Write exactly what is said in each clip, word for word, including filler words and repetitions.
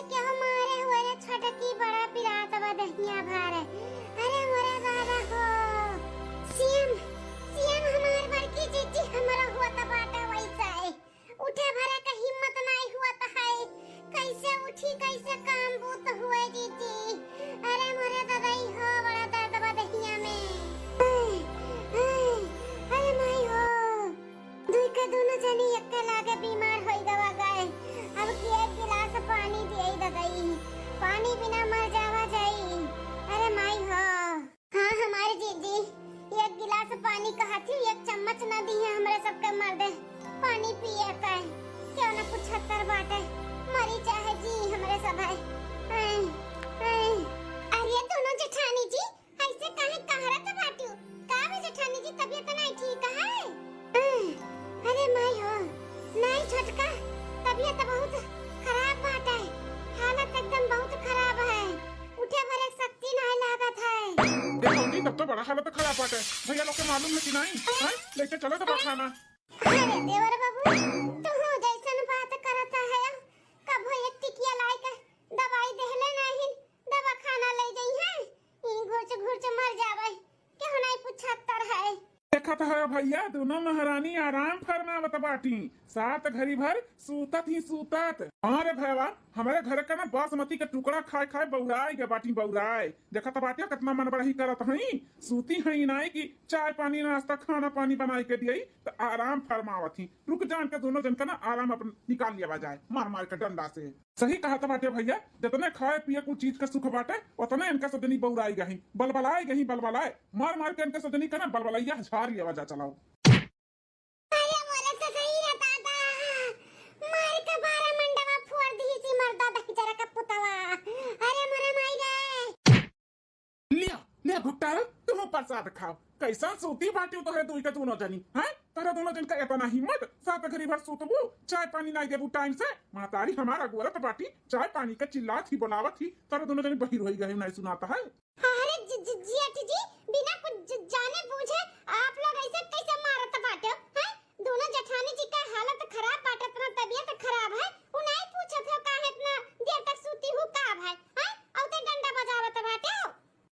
केहू मारे हुए रे छोटकी, बड़ा पिरात बा दहिया भारे। अरे मोरे दादा हो। सीएम, सीएम हमार बड़की जीजी हमरा हुआ त बाटा वैसा है। उठे भरे का हिम्मत नाई हुआ त है। कैसे उठी, कैसे काम बूत हुए जीजी। अरे मोरे दादा हो, बड़ा दर्द बा दहिया में। आय, आय, अरे माई हो। दुई के दुनो जनी एक्के लागे बीमार होई गवा गए। अब की एक गिलास पानी दिए ददई, पानी बिना मर जावा जाई। अरे माई हो। हाँ, हमारी जीजी, एक गिलास पानी कहत ही, एक चम्मच न दी है हमरे सबके मर्दे पानी पिए के। क्यों न कुछ हत्तर बाटे, मरी चाहे जी हमरे सब है। ऐं, ऐं। अरे दोनों जेठानी जी, ऐसे काहे कहरत बाटू? का बा जेठानी जी, तबियत नाई ठीक है? अरे माई हो, नाई छोटका, तबियत बहुत खराब बाटे, हालत एकदम बहुत खराब है, उठे भरे शक्ति नाई लागत है। ए भौजी, तब तो बड़ा हालत खराब बाटे, भैया लोग के मालूम है कि नाई? हैं? लेके चलो दवाखाना। अरे देवर बाबू, तू जैसन बात करत है, कबो एक टिकिया लाई के दवाई देहले नहीं, दवाखाना ले जाई है, ई घुरच घुरच मर जावे, केहू नाई पूछत तर है। देखत है भैया, दोनों महारानी आराम फरमावत बाटी, सात घड़ी भर सूतत ही सूतत। हाँ रे भैया, हमरे घर का ना बासमती के टुकड़ा खाए खाए बौराए गए बाटी, बौराए। देखत बाटियो कितना मन बड़ही करत हई, सूती हई नाई कि चाय पानी नाश्ता खाना पानी बनाई के दियई त आराम फरमावत ही। रुक जान के दोनों जन का ना आराम अपन निकाल लिया जाए मार मार के डंडा से। सही कहत बाटे भैया, जतने खाए पिए कुल चीज के सुख बाटे, ओतने इनका से जनी बौराई गही, बलबलाए गही, बलबलाए, मार मार के इनका से जनी का ना बलबलैया झार लिया जा चलाओ। अरे मोरे ससुर रे दादा, मार के बारह मंडवा फोड़ दी सी मर्दा दहिजरा का पुतवा। अरे मोरे माई रे। लिया, लिया भुट्टा रे, तुहू प्रसाद खाओ। कैसन सूती बाटी तोहरे दुई के दोनों जनी, हैं? तोहरे दोनों जन का इतना हिम्मत, सात घड़ी भर सूतबू, चाय पानी नाई देबू टाइम से। महतारी हमारा गोरत बाटी, चाय पानी का चिल्लात ही बोलावत ही, तोहरे दोनों जनी बहिर होई गए, नाई सुनाता है। अरे जि-, जि-, जेठ जी, बिना कुछ ज-, जाने बूझे आप लोग ऐसे कैसे मारत बाटे, हैं? दोनों जेठानी जी का हालत खराब बाटे, इतना तबियत खराब है, उ नाई पूछत हो काहे इतना देर तक सूती हूँ का भाई, हैं? औते डंडा बजावत बाटे हो।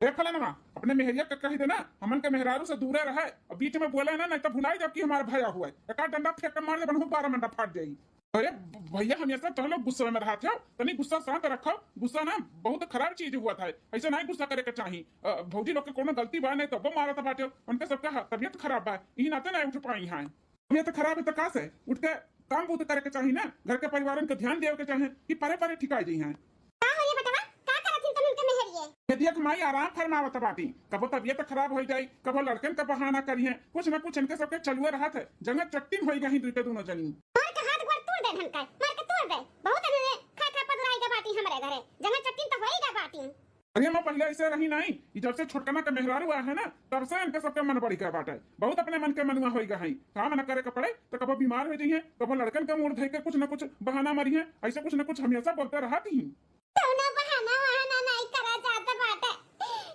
ए फलानवा, अपने मेहरिया के कही देना, हमन के मेहरारू से दूरे रहे, और बीच में बोले ना, नहीं तो भुलाई जाब कि हमार भया हुआ है। एका डंडा फेंक के मार दे, बनहु बारह मंडा फाट जाई। अरे भ-, भैया, हमेशा तो लोग गुस्सा में रहत हो, तनी गुस्सा शांत रखो। गुस्सा ना बहुत खराब चीज हुआ था, ऐसे नहीं गुस्सा करे के चाही। अ, भौजी लोग के कोनो गलती बा नहीं, तब मारत बाटे, उनके सबका ह-, तबियत खराब बा, यही नाते नहीं उठ पाई हैं। तबियत खराब है तो का से उठ के काम बूत करे के चाही ना, घर के परिवारन के ध्यान देवे के चाहे कि परे परे ठिकाई जई हैं। का हो रे बेटवा, का करत हिन तुम उनके मेहरिए? ये देख माई, आराम फरमावत बाटी, कबो तबियत खराब हो जाई, कबो लड़कन का बहाना करिए, कुछ ना कुछ इनके सबके चलुए रहत है। जंगल चट्टिन होई गई दुई के दोनों जनी। मार के हाथ गोड़ तोड़ दे ढंग का, मार के तोड़ दे। बहुत इन्होंने खा खा पदुराई के बाटी हमरे घरे, जंगल चट्टिन तो होई गए बाटी। अरे माँ, पहले ऐसे रही नहीं, ई जब से छोटकना के मेहरारू आया है ना, तब से इनके सबके मन बढ़ गया बाटे। बहुत अपने मन के मनुआ होई गए हैं। काम न करे के पड़े तो कबो बीमार हो जाइए, कबो लड़कन का मूड धई के कुछ न कुछ बहाना मारिए, ऐसे कुछ न कुछ हमेशा बोलते रहत ही। कौनो बहाना वहाना नहीं करा जात बाटे।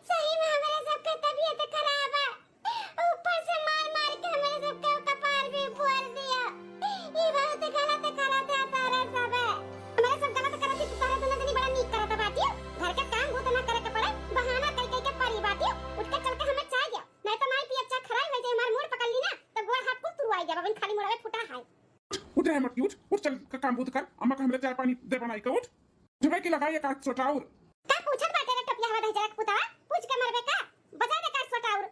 सही में हमरे सबके तबियत खराब है, ऊपर से मार मार के हमरे सबके कपार भी फोड़ दिया। ई बहुत गलत करत है तोरे सबे। हमरे सब गलत करत ही, तोरे दोनों जनी बड़ा नीक करत बाटियो। घर के काम बूत ना करे के पड़े, बहाना कई कई के परी बाटियो। उठ के चल के हमें चाय दिया, नहीं तो माई पियत चाय खराई हो जाए, हमार मूड पकड़ ली ना तो गोड़ हाथ कुल तुरवाई गया, बबिन खाली मुड़वे फुटा है। उठ रे मटकी, उठ, उठ चल के काम बूत कर, अम्मा का हमरे चाय पानी दे बनाई के, उठ। उठबे की लगाई एक आध सोटा और। का पूछत बाटे रे टोपिया हवा दहिजरा के पुतवा, पूछ के मरबे का? बजा दे का सोटा और।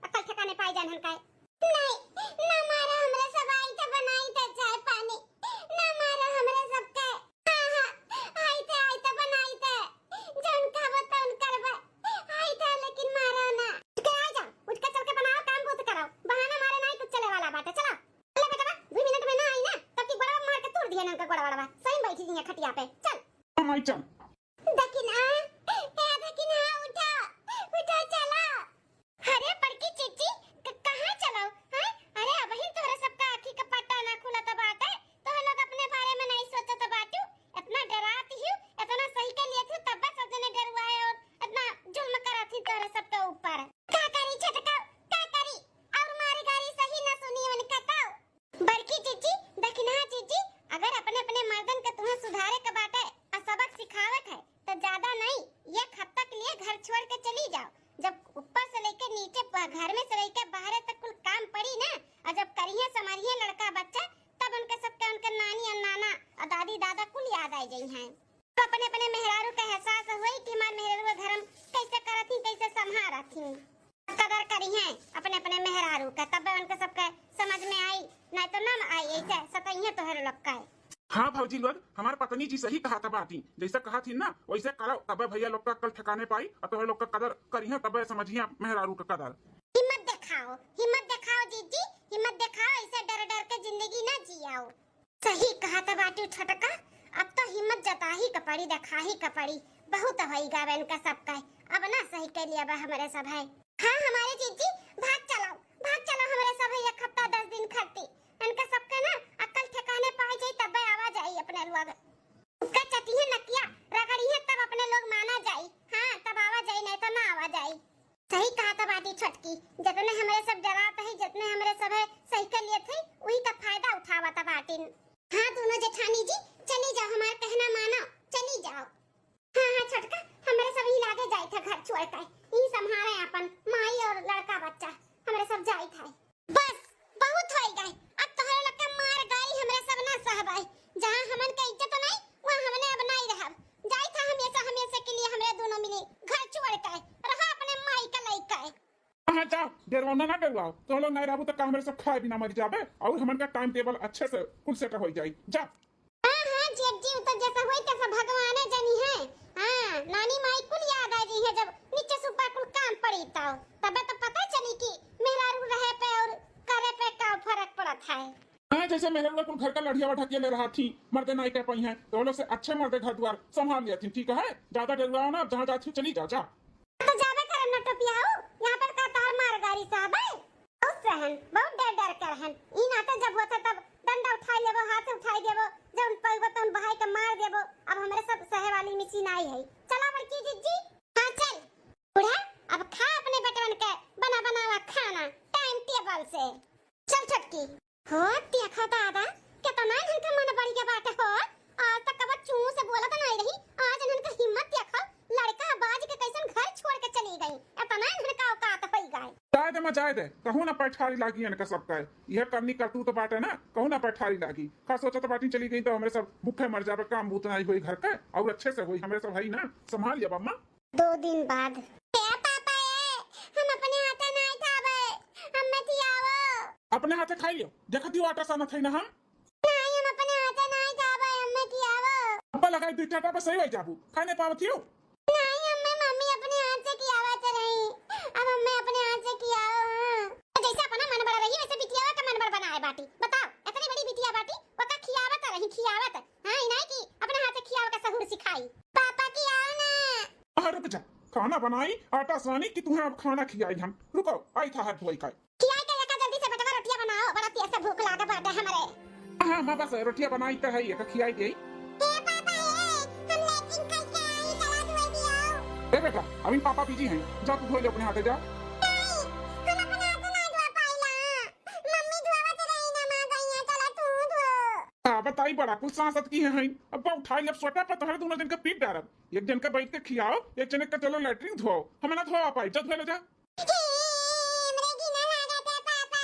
अक्कल ठिकाने पाई जान हन काय। नहीं, ना मारो हमरे सब, आई त बनाई त चाय पानी। ना मारो हमरे सबके। हाँ, हाँ, आई त, आई त बनाई त। जौन कहबो तौन करबे। आई त लेकिन मारो ना। उठ के आ जा, उठ के चल के बनाओ, काम बूत करो। बहाना मारे नहीं कुछ चले वाला बाटे, चला। ले बेटवा, दुई मिनट में ना आई ना, तब की गोड़वा मार के तोड़ दिए ना उनका गोड़वा, सही में बैठी जी खटिया पे। चल। हाँ माई, चल। दखिना, ए दखिना, उठा, उठा, चला। अरे बड़की चीची, क-, कहाँ चलाओ, हैं? अरे अबहिन तोहरे सबका आँखी का पट्टा ना खुलत बाटे, तोह लोग अपने बारे में नहीं सोचत बाटू, इतना डरात ही, इतना सही के लिए थी, तब सब जने डरुआए और इतना जुल्म करत ही तोहरे सबके ऊपर। का करी छोटका, का करी? और मारी गारी सही न सुनी उनका तो। बड़की जीजी, दखिनहा जीजी, अगर अपने अपने मर्दन के तुम्हें सुधारे के बाटे और सबक सिखावत है, तो ज्यादा नहीं, एक हफ्ता के लिए घर छोड़ के चली जाओ। जब ऊपर से लेके नीचे प-, घर में से लेके बाहर तक कुल काम पड़ी ना, और जब करिहे संभरिहे लड़का बच्चा, तब उनके सबके उनके नानी और नाना और दादी दादा कुल याद आ जाई हैं। तो अपने अपने मेहरारू का एहसास होई कि हमार मेहरारू का घर हम कैसे करत ही, कैसे संभारत ही। कदर करिहे अपने अपने मेहरारू का, तब उनके सबके समझ में आई, नहीं तो ना आई, ऐसे सतइहे तोहरे लोग का। हाँ भौजी लोग, हमार पत्नी जी सही कहत बाटी, जैसे कहत ही ना वैसे करो, तबे भैया लोग का अक्ल ठिकाने पाई और तोहरे लोग का कदर करिहे, तबे समझिहे मेहरारू का कदर। हिम्मत देखाओ, हिम्मत देखाओ जीजी, हिम्मत देखाओ, ऐसे डर डर के जिंदगी ना जियाओ। सही कहत बाटी छोटका, अब तो हिम्मत जताही का पड़ी, देखाही का पड़ी, बहुत होई गए इनका सबका, अब ना सही के लिए अब हमरे सब है। हाँ हमारे जीजी, भाग चलाओ, भाग चलाओ हमरे सब है, एक हफ्ता दस दिन खाती। इनका सबका ना अक्ल ठिकाने पाई जाई, तबे आवा जाई अपने लोग। उनका चटिया नकिया रगड़िहे तब अपने लोग माना जाई, हाँ तब आवा जाई, नहीं तो ना आवा जाई। सही कहत बाटी छोटकी, जितने हमरे सब डरात है, जितने हमरे सब है सही के लिए थे, वही का फायदा उठावत बाटिन। हाँ दोनों जेठानी जी, चली जाओ, हमार कहना मानो, चली जाओ। हाँ हाँ छोटका, हमरे सब ही लागे जाए थे घर छोड़ के, ही संभारे अपन माई और लड़का बच्चा, हमरे सब जाए थे। बस, बहुत होई गए। अब तोहरे लोग के मार गारी हमरे सब ना सहबाई। जहाँ हमन के इज्जत नहीं, वहाँ हमने अब नहीं रहब। जाई था हमेशा, हमेशा के लिए हमरे दोनों मिली घर छोड़ के। रहा अपने माई का लइका। हाँ, जाओ, डेरवाओ ना, ना डेरवाओ। तो लोग नहीं रहबू तो का हमरे सब खाए बिना मर जाबे? और हमन का टाइम टेबल अच्छे से कुल सेट हो जाई। जा। हाँ, हाँ, जेठ जी, उ तो जैसा होई तैसा भगवाने जनी है। हाँ, नानी माई कुल याद आ जाई है, जब नीचे से ऊपर कुल काम पड़ी तो, तबे तो पता चली कि मेहरारू रहे पे और करे पे का फर्क पड़त है। हाँ, जैसे मेहरारू कुल घर का लड़िया ढकेले रहा थी, मर्दे नाई कह पाई हैं, तो वो लोग से अच्छे मर्दे घर द्वार संभाल लिया थी, ठीक है? ज्यादा डरवाओ ना, जहाँ जाती हो चली जाओ, जा। तो जाबे करन ना टोपियाऊ, यहाँ पर का तार मार गारी साहब है। बहुत सहन, बहुत डर डर कर हन। ई नाते जब होता तब डंडा उठाई लेबो, हाथ उठाई देबो, जब उन पगबो तो उन बहाई के मार देबो। अब हमरे सब सहे वाली मिसी नाई है। चला बड़की जिज्जी। हाँ चल। बूढ़ा, अब खा अपने बेटवन के बना बनावा खाना टाइम टेबल से। चल छोटकी। हो, देखा दादा, केतना इनका मन बढ़ गया बाटे हो। आज तक कबो चूं से बोलत नाई रही, आज इनका हिम्मत देखो, लड़का बाज के कैसन घर छोड़ के चली गई, एतना इनका औकात होई गए। जाए दे, मैं जाए दे, कहूँ ना पैठारी लागी इनका सबका। यह करनी करतूत बाटे ना, कहूँ ना पैठारी लागी। का सोचत बाटी चली गई तो हमरे सब भूखे मर जाबे, काम बूत नाई होई घर के, और अच्छे से होई, हमरे सब हई ना, संभाल लेब अम्मा। दो दिन बाद। ए पापा ए, हम अपने हाथे नाई खाबे, हमें खियावो। अपने हाथे खाई लियो, देखत ही आटा सानत है ना हम। नाई, हम अपने हाथे नाई खाबे, हमें खियावो। अब्बा लगाई दुई चाटा पे सही हो जाबू, खाए नहीं पावत हियो। नाई, हमें मम्मी अपने हाथ से खियावत रही, अब हमें अपने हाथ से खियावो। हाँ। तो जैसे अपना मन बड़ा रही वैसे बिटियावा का मन बड़ा बनाए बाटी। बताओ, इतनी बड़ी बिटिया बाटी, ओका खियावत रही, खियावत। हाँ, ई नाई कि अपने हाथ से खियावे का सहूर सिखाई। पापा खियाओ ना। हाँ, रुक जा, खाना बनाई, आटा सानी कि तुहें अब खाना खियाई हम। रुको, आई था हाथ धोई का। खियाई के लेकर जल्दी से बेटवा रोटियां बनाओ, बड़ा तेज से भूख लागा बाटे हमरे। हाँ, माँ बस रोटियां बनाई तो है, ये का खियाई दे। ए पापा ए, हम लेटरिन करके आई, चला धोई दियो। ए बेटा, अभी पापा बिजी हैं, जा तू धोई ले अपने हाथे जा। नहीं, हम अपने हाथे ना धो पाइला। मम्मी धोवत रही ना, माँ गई है, चला तू धो। का बताई, बड़ा कुछ सांसत की है, हैं। अब उठाई, अब सोटा पर तोहरे दोनों जन के पीट डारब। एक जन के बैठ के खियाओ, एक जन के चलो लेटरिन धोओ। हम ना धोआ पाई, जा धोए ले जा। हे, हमरे घिना लागत है पापा,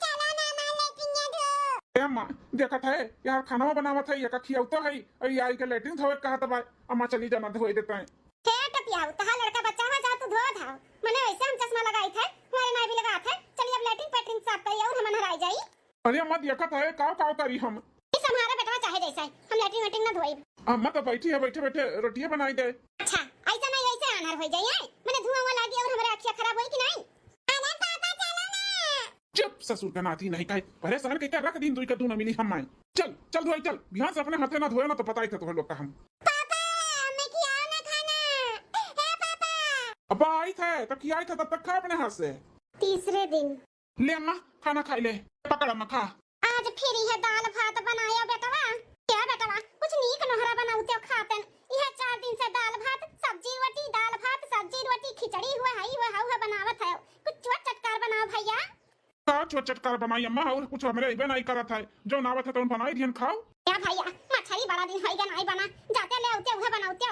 चलो ना माँ लेटरिन धो। ए माँ, देखत है, यार खाना बनावत है, ये का खियाऊ तो है, और ये आई के लेटरिन धोए कहत बा, अम्मा चली जाना धोए देते हैं। हे टपियाऊ, तहा लड़का बच्चा है, जा तू धो धाओ। मने वैसे हम चश्मा लगाई थे, हमारे नाई भी लगा थे। चलिए अब लेटरिन पेटरिन साफ करिए और हम नहराई जाई। अरे अम्मा, देखत है, काव काव करी हम। इस हमारा बेटवा चाहे जैसा है, हम लेटरिन वेटरिन ना धोई। अम्मा तो बैठी है, बैठे बैठे रोटियां बनाई दे। अच्छा, ऐसा नहीं, ऐसे आनर हो जाए, हैं? मने धुआं हुआ लागी और हमारे अखिया खराब होई कि नहीं? अरे पापा, चलो ना। चुप, ससुर का नाती नहीं कहे, परेशान कह के रख दिन दुई का दूना मिली हम आए। चल, चल धोई, चल, बिहान से अपने हाथे ना धोए ना तो पता ही था तोहर लोग का हम। पापा, हमें खियाओ ना खाना। हे पापा। अब आई था, तो खियाई था, तब तक खा अपने हाथ से। तीसरे दिन। ले अम्मा, खाना खाई ले। पकड़ अम्मा, खा। आज फिर यह दाल भात बनाया बेटवा। क्या बेटवा, कुछ नीक नोहरा बनाऊ ते खातन। यह चार दिन से दाल भात, सब्जी रोटी, दाल भात, सब्जी रोटी, खिचड़ी हुआ, हई हुआ, हाउ हुआ बनावत है। कुछ चोट चटकार बनाओ भैया। का चोट चटकार बनाई अम्मा, और कुछ हमरे अइबे नहीं करत है। जो नावत है तो बनाई दिहन खाओ। क्या भैया, मछली बड़ा दिन होई गया नहीं बना, जाते ले आउते उहे बनाउते।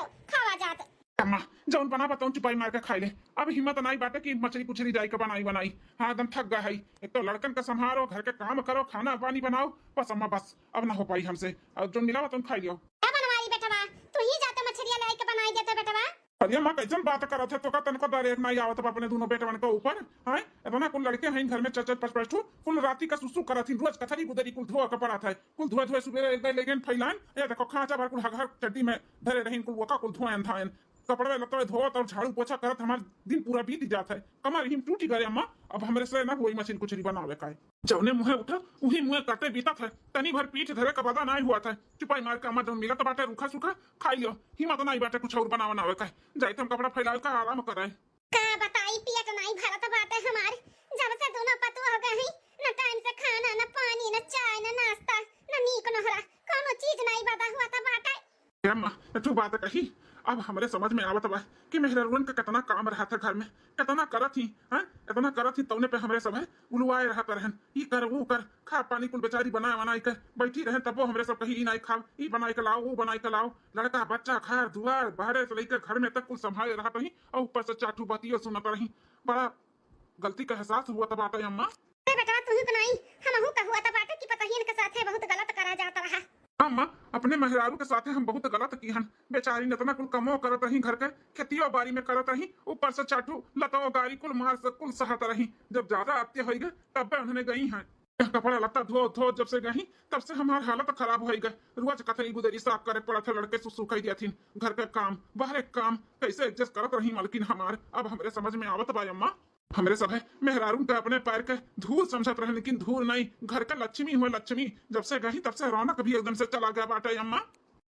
बना बताऊं, चुपाई मार के खाई ले। अब हिम्मत नाई बाटे कि मछरी कुछरी जाई के बनाई बनाई। हाँ, एकदम थक गए है। एक तो लड़कन का संभारो, घर के काम करो, खाना पानी बनाओ, बस अम्मा बस, अब ना हो पाई हमसे। और जो मिला बताऊं खाई लियो। का बनवाई बेटवा, तू ही जाते मछरिया लाई के बनाई देते बेटवा। अरे अम्मा, कैसन बात करत है? तोका तनको दरेक नाई आवत बा अपने दोनों बेटवन के ऊपर, हैं? इतना कुल लड़के हैं घर में, चार चार पाँच पाँच ठो, कुल राती का सुसु करत ही, रोज कथरी गुदरी कुल धोआ के पड़त है, कुल धोए धोए सुबेरे एक दाई लेगेन फैलान, ये देखो खांचा भर कुल हगहर चड्डी में धरे रहीन, कुल वका कुल धोएन धाएन, कपड़वे लत्तवे धोवत और झाड़ू पोछा करत हमार दिन पूरा बीत जात है, कमर हिम टूटी गए अम्मा, अब हमरे से ना होई मछरी कुछरी बनावे का है। जौने मुँहे उठा, उही मुँहे काटे बीतत है। तनी भर पीठ धरे का बदा नाई हुआ था। चुपाई मार के अम्मा जौन मिलत बाटे रूखा सूखा, खाई लियो। हिम्मत नाई बाटे कुछ और बनावे नावे का। जाई त हम कपड़ा फैलावे का आराम करे। का बताई, पेट नाई भरत बाटे हमार। जब से दोनों पतोह हो गए हैं, न टाइम से खाना, न पानी, न चाय, न नाश्ता, न नीक नोहरा, कौनो चीज नाई बदा हुआ था बाटे। ए अम्मा, एक ठो बात कही, अब हमरे समझ में आवत बा कि मेहरारुअन के कितना काम रहत है घर में, कितना करत ही, हैं? इतना करत ही, तौने पे हमरे सब है उलुआए रहत रहन, ई कर, वो कर, खा पानी कुल बेचारी बनाए बनाए के बैठी रहन, तबो हमरे सब कही, "ई नाई खाओ, ई बनाए के लाओ, वो बनाए के लाओ।" लड़का, बच्चा, घर, दुआर, बाहरे से लेके घर में तक कुल संभाले रहत रही, और ऊपर से चार ठो बतियो सुनत रही। बड़ा गलती का एहसास हुआ तब बाटे अम्मा। अरे बेटवा, तू ही तो नाई, हमहू का हुआ तब बाटे कि पतहियन के साथे बहुत गलत करा जात रहा। अम्मा, अपने मेहरारू के साथे हम बहुत गलत की हन। बेचारी इतना कुल कमो करत रही घर के, खेतियो बाड़ी में करत रही, ऊपर से चार ठो लतवा गारी कुल मार से कुल सहत रही। जब ज्यादा आते होई गए, तब उन्होंने गई हैं। यह कपड़ा लत्ता धो धो जब से गई, तब से हमार हालत खराब होई गए। रोज कथरी गुदरी साफ करे पड़त है, लड़के सुसु कई दिया थी। घर के काम, बाहर के काम, कैसे एडजस्ट करत रही मलकिन हमार, अब हमरे समझ में आवत बा अम्मा। हमरे सब है मेहरारू के अपने पैर के धूल समझत रहे, लेकिन धूल नहीं, घर के लक्ष्मी हुए लक्ष्मी। जब से गई तब से रौनक भी एकदम से चला गया बाटे अम्मा।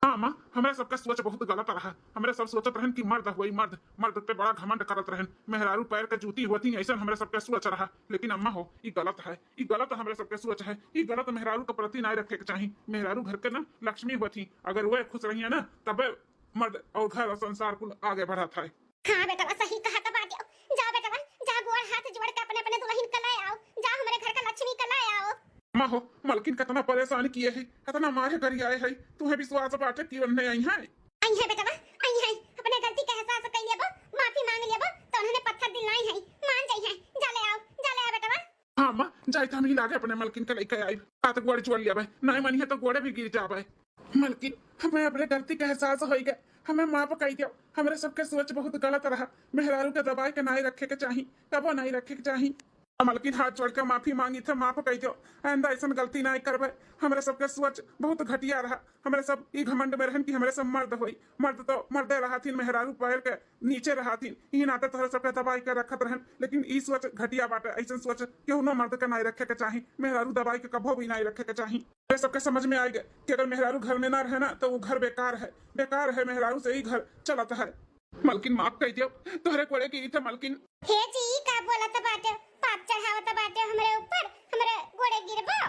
हाँ अम्मा, हमरे सबके सोच बहुत गलत रहा। हमरे सब सोचत रहन कि मर्द हुई मर्द, मर्द पे बड़ा घमंड करत रहन, मेहरारू पैर के जूती होती, ऐसन हमरे सबके सोच रहा। लेकिन अम्मा हो, ई गलत है, ई गलत हमरे सबके सोच है, ई गलत मेहरारू के प्रति नाई रखे के चाही। मेहरारू घर के ना लक्ष्मी होती, अगर वह खुश रही है ना, तबे मर्द और घर और संसार कुल आगे बढ़त है। हाँ बेटवा, सही कहत बाटे। जा बेटवा, जा गोड़ हाथ जोड़ के अपने, अपने दुल्हन के ले आओ। जा हमरे घर का लक्ष्मी के ले आओ। अम्मा हो, मलकिन कितना परेशान किए है, इतना मारे गरियाए है, तुम्हें विश्वास बाटे कि उन्हें आई है? आई है बेटवा, आई है। अपने गलती का एहसास कर लेबो, माफी मांग लेबो, तो उन्होंने पत्थर दिल नहीं है, मान जाई है। जा ले आओ, जा ले आओ बेटवा। हाँ अम्मा, जाई तो हम ही लागे अपने मलकिन के लेके आई। हाथ गोड़ जोड़ लिया भाई, नहीं मनी है तो गोड़े भी गिर जा भाई। मलकिन, हमें अपने गलती का एहसास होई गए, हमें माफ कई दियो। हमरे सबके सोच बहुत गलत रहा। मेहरारू के दबाई के नाई रखे के चाही, कबो नाई रखे के चाही। मलकिन हाथ जोड़ के माफी मांगी थे, माफ कई दियो। आइंदा ऐसन गलती नाई करबे। हमरे सबके सोच बहुत घटिया रहा। हमरे सब ई घमंड में रहन कि हमरे सब मर्द होई। मर्द तो मर्दे रहा थी, मेहरारू पैर के नीचे रहा थी। ई नाते तोहरे सबके दबाई के रखत रहन। लेकिन ई सोच घटिया बाटे। ऐसन सोच केहू मर्द के नाई रखे के चाही। मेहरारू दबाई के कबो भी नाई रखे के चाही। ये सबके समझ में आइगे कि अगर मेहरारू घर में ना रहे ना, तो वो घर बेकार है, बेकार है, मेहरारू से ही घर चलत है। मलकिन, माफ कर दियो, तोहरे कोड़े की रीत है, मलकिन। हे जी, ई का बोलत बाटे? पाप चढ़ावत बाटे हमरे ऊपर, हमरे गोड़े गिरबो?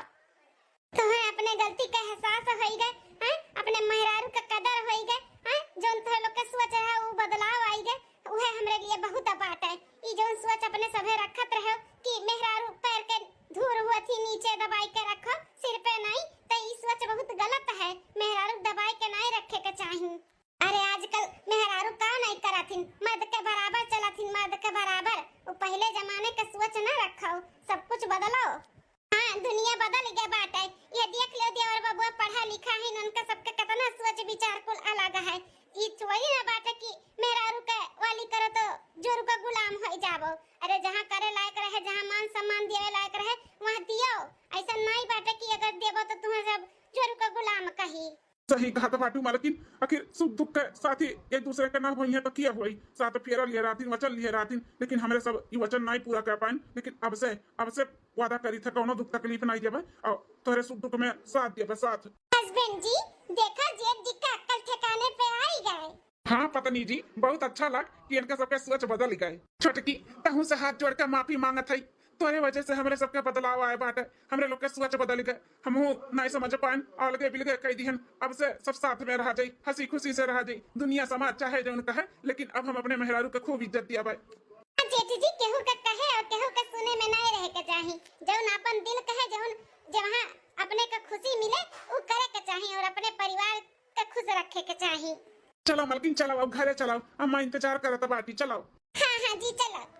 तोहे अपने गलती का एहसास होई गए, हैं? अपने मेहरारू का कदर होई गए, हैं? जौन तोहे लोग के सोच रहा, वो बदलाव आई गए, उहे हमरे लिए बहुत बात है। ई जौन सोच अपने सभे रखत रहो कि मेहरारू पैर के धूर हुआ थी नीचे दबाई के रखो, सिर पे नहीं, तो ई सोच बहुत गलत है। मेहरारू दबाई के नहीं रखे के चाही। अरे आजकल मेहरारू का नहीं करथिन, मर्द के बराबर चलथिन, मर्द के बराबर। वो पहले जमाने के सोच न रखो, सब कुछ बदलो। हाँ, दुनिया बदल गया बाटे। ये देख लो, देवर बबुआ पढ़ा लिखा है, उनका सबके कितना सोच विचार कुल अलग है। ई थोड़ी ना बाटे कि मेहरारू के वाली करो तो जोरू का गुलाम हो जाबो। अरे, जहाँ करे लायक रहे, जहाँ मान सम्मान देवे लायक रहे, वहाँ दियो। ऐसा नहीं बाटे कि अगर देबो तो तुम्हें सब जोरू का गुलाम कही। सही कहत बाटू मालकिन, आखिर सुख दुख के साथी एक दूसरे के ना होई है तो किया होई? साथ फेरा लिए रहतीन, वचन लिए रहतीन, लेकिन हमरे सब ई वचन नहीं पूरा कर पाएन। लेकिन अब से, अब से वादा करी थे, कौनो दुख तकलीफ नहीं देबे और तोहरे सुख दुख में साथ देबे, साथ। हस्बैंड जी, देखा जेठ जी का अक्ल ठिकाने पे आई गए। हाँ पत्नी जी, बहुत अच्छा लग कि इनके सबके सोच बदल गए। छोटकी, तहू से हाथ जोड़ के माफी मांगत है। तोरे वजह से हमरे सबके बदलाव आए बाटे, हमरे लोग के सोच बदल गए, हमहू नहीं समझ पाएन, अलगे बिलगे कह दिहन। अब से सब साथ में रहा जाई, हंसी खुशी से रहा जाई, दुनिया समाज चाहे जौन कहे, लेकिन अब हम अपने मेहरारू के खूब इज्जत दिया भाई। जेठ जी, केहू के कहे और केहू के सुने में नहीं रहे के चाही। जौन अपन दिल कहे, जौन जहाँ अपने के खुशी मिले, उ करे के चाही और अपने परिवार के खुश रखे के चाही। चलो मलकिन, चलो, अब घरे चलो, अम्मा इंतजार करत बाटी, चलो। हाँ, हाँ जी, चलो।